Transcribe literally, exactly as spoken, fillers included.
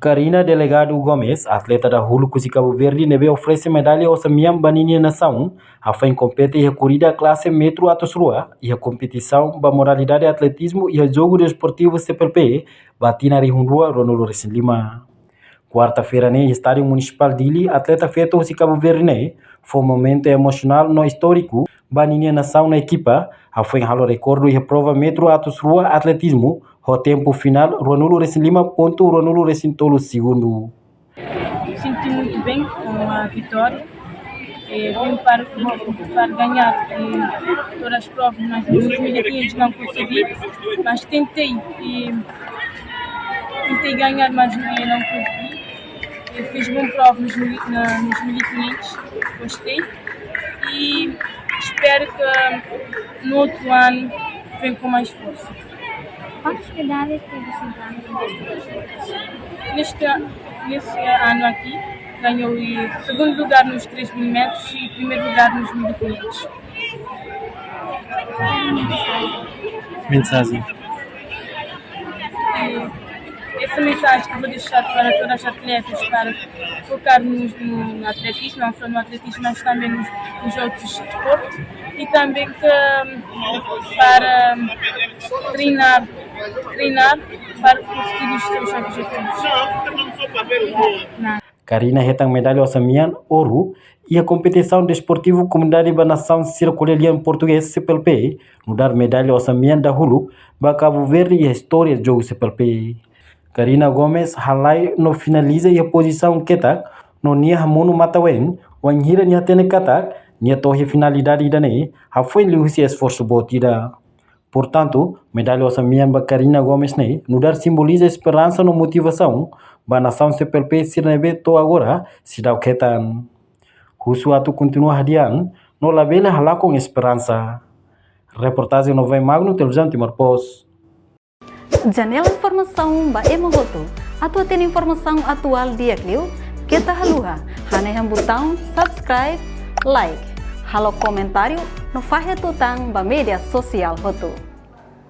Karina Delegado Gomes, atleta dahuluk husi Kabu Verdi ne'ebé oferese medalla osan-mean ba ninia nasaun, hafoin kompete iha korrida klase metru atus rua, iha kompetisaun ba modalidade atletizmu iha Jogu Desportivu C P L P, ba tinan rihun rua ruanulu resin lima. Kuarta-feira ne'e, iha Estádiu Munisipál Dili, atleta feto husi Kabu Verdi ne'e fó momentu emosionál no istóriku ba ninia nasaun no ekipa, hafoin halo rekordu iha prova metru atus rua atletizmu, ho tempu finál ruanulu resin lima pontu ruanulu resin tolu segundu. Senti muito bem com a vitória. Eh, vim para, para ganhar, eh, todas as provas, mas nos mil e quinhentos não consegui, mas tentei, eh, tentei ganhar, mas eh, não consegui. Eh, fiz bom prova nos, mil- na- nos mil e quinhentos, gostei. E espero que no outro ano venha com mais força. Quantas medalhas que você ganhou neste ano? Neste, nesse ano aqui, ganhou eh, segundo lugar nos três mil metros e primeiro lugar nos mil e quinhentos. Mensagem. E essa mensagem que eu vou deixar para todas as atletas, para focar no, no, no atletismo, não só no atletismo, mas também nos, nos outros desportos. E também que, para treinar, treinar para conseguir os seus objetivos. Nada. Karina hetan medalla osan-mean ouru iha kompetisaun desportivu Komunidade ba Nasaun sira ko'alia lian portugés, C P L P, nu'udar medalla osan-mean dahuluk ba Kabu Verdi iha istória Jogu C P L P. Karina Gomes halai no finaliza iha pozisaun ketak, no nia hamonu matan-ween, wainhira nia hatene katak nia to'o iha finalidade ida-ne'e hafoin liuhusi esforsu boot ida. Portantu, medalla osan-mean ba Karina Gomes ne'e nu'udar simboliza esperansa no motivasaun ba nasaun C P L P sira ne'ebé to'o agora seidauk hetan. Husu atu kontinua hadi'a no labele halakon esperansa. Reportajen Novae Magno, Televizaun Timor Post. Janela informasaun ba ema hotu. Atu hatene informasaun atuál di'ak liu, keta haluha hanehan butaun subscribe, like, halo komentáriu no fahe tutan ba média sosiál hotu.